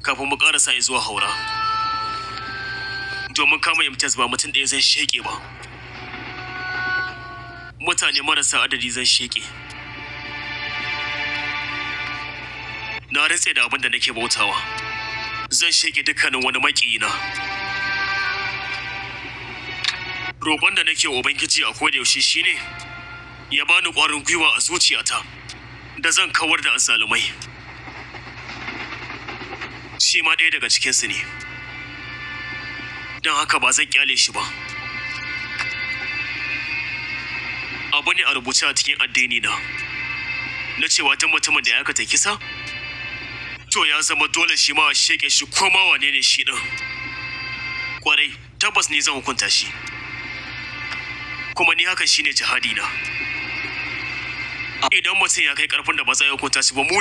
Kafin mu karasa zuwa Haura. Domin kama Imtiaz, ba mutum ɗaya zan sheke ba. Mutane marasa adadi zan sheke. Na rantse da abin da nake bautawa. Zan sheke dukkanin wani maƙiyina. Roƙon da nake wa Ubangiji a koda yaushe shine ya bani ƙwarin gwiwa a zuciyata da zan kawar da azzalumai. Shi ma ɗaya daga cikinsu ne. Don haka ba zan kyale shi ba. Abu ne a rubuce a cikin addini na na cewa duk mutumin da ya aikata kisa, to ya zama dole shi ma a sheke shi, ko ma wane ne shi ɗin. Kwarai, tabbas ni zan hukunta shi. Kuma ni hakan shine jihadi na. Idan mutum ya kai karfin da ba za a hukunta shi ba, mu